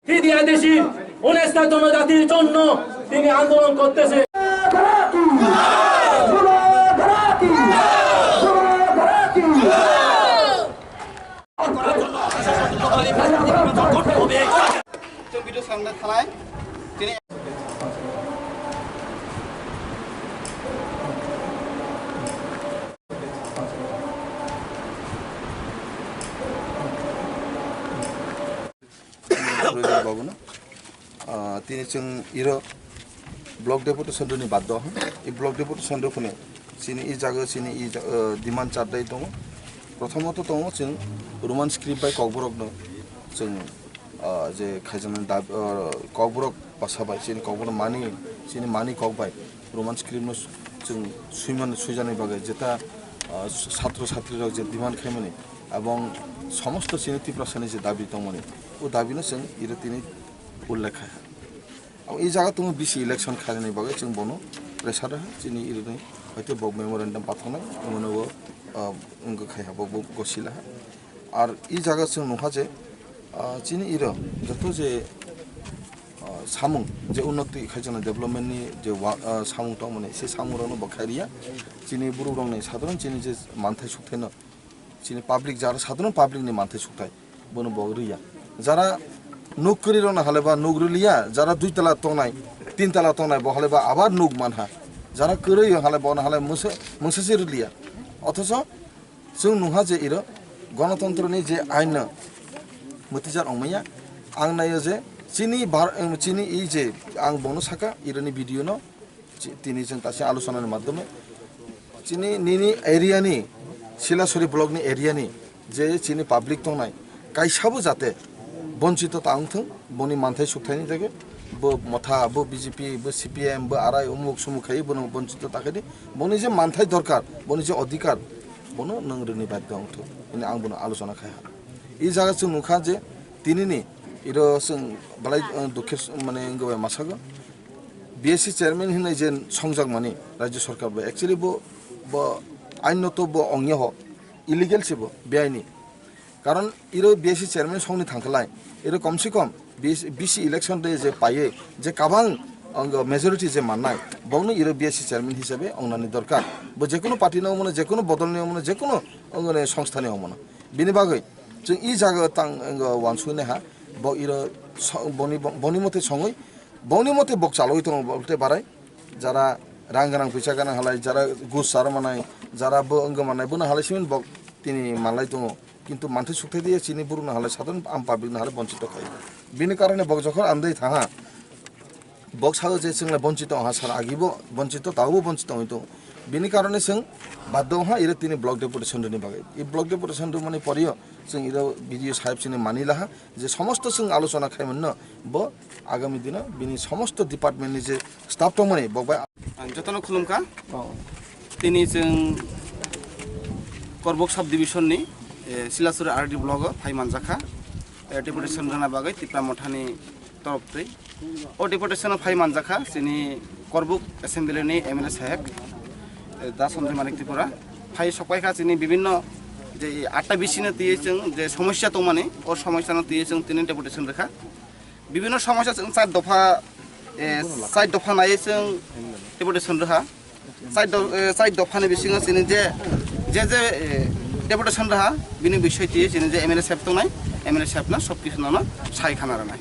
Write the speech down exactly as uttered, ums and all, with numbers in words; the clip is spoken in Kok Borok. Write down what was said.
ফিদিয়া দেশি অনেস্তা জনজাতির জন্য তিনি আন্দোলন করতেছে। Rohit babu no. Ah, tini chwng iro block deputation rwni baddo ha. I block deputation rw phone chini i jaga chini i ja-, ah, demand chardai tongo. Prothomoto tongo chwng Roman script bai kokborok no chwng, ah, je khaijaknai dab-, ah, kokborok bwsa bai chini kokborok mani, chini mani kok bai Roman script no chwng suimani, suijani bagwi jeta, ah, satro satrirok je demand khaimani, ebong somosto chini Tiprasani je dabi tongmani, o dabi no chwng iro tini ullekh kha. Abo i jaga tongo bisi election khainani bagwi chwng bono pressure rw kha, chini irini hoite bo memorandum pathaknai, omono bo, ah, wngkha khai ha, bo, bo gosila ha. Ar i jaga chwng nukha je, ah, chini iro joto je, ah, samung je unnoti khaijaknai development ni je wa-, ah, samung tongmani se samung rokno bo khai riya. Chini borok rokni sadharon chini je manthai sukthai no, chini public jara sadharon public ni manthai sukthai bono bo riya. Jara nuk kwrwi rokno halaiba nuk rwliya, jara dui tala tongnai, tin tala tongnai bo halaiba abar nuk manha. Jara kwrwi halai bono halai mungsa, mungsa se rwliya. Othocho chwng nukha je iro gonotontro ni je ain no mwtwijar ongmaya. Ang naio je chini bar-, chini i je ang bono saka ironi video no chi-, tini chwng tasi alochona ni madhyome chini nini area ni Silasuri block ni area ni je chini public tongnai kaisabo jate bonchito ta wngthwng, boni manthai sukthai ni jagwi bo motha, bo B J P, bo C P M, bo arai umuk sumuk khai bono bonchito ta khaidi, boni je manthai dorkar, boni je odhikar, bono nwng rwni badhyo wngthwng hwnwi ang bono alochona khai ha. I jaga chwng nukha je tinini iro chwng belai, uh, dukhe s-, mane wngwi bai masago. B S C chairman hinwi je songjakmani Rajya Sarkar bai, actually bo, bo ainoto bo ongya ho, illegal se bo, beaini. Karon iro B S C chairman songni thangkhlai, iro komse kom B C, B C election de je paiye, je kabang ang majority je mannai, bongno iro B S C chairman hisabe ongnani dorkar. Bo jekunu party no omono, jekunu bodol ni omono, jekunu ongone songstha ni omono. Bini bagwi chwng i jaga tang, ang wansuknai ha, bo iro so-, boni, boni mote songwi, boni mote bok chalwi tongo, bo te barai. Jara rang ganang, pisa ganang halai, jara gus sar manai, jara bo wng manai, bono halai simin bok tini manlai tongo. Kintu manthai sukthai diya chini borokno halai sadharon am public no halai bonchito khai. Bini karone bok jokhon amdai thaha, bok sao je chwnglai bonchito ha sar agibo bonchito, taobo bonchito wngwi tongo. Bini karone chwng baddo ha ire tini block deputation rwni bagwi. I block deputation rwmani porio chwng iro B D O saheb chini mani laha. Je somosto chwng alochona khai manno, bo agami dino bini somosto department ni je staff tongmani, bo bai. Ang jotono khulumkha. Oh. Tini chwng Korbuk sub division ni, eh, Silasuri R D block o phai manjakha, eh, deputation rwna bagwi Tipra Motha ni torop twi. O deputation o phai manjakha chini Korbuk assembly ni M L A saheb, eh, Da Sanjoy Manik Tripura. Phai sokpaikha chini bibinno je atta B C no twiwi chwng je somosya tongmani, o somosya no twiwi chwng tini deputation rwkha. Bibinno somosya chwng char dopha, eh, char dopha naiwi chwng deputation rwkha. Char do-, eh, char dophani bisingo chini je, je, je, eh, deputation rwkha, bini bisoi twiwi chini je M L A saheb tongnai, M L A saheb no sob kisu nono sai khana rwnai.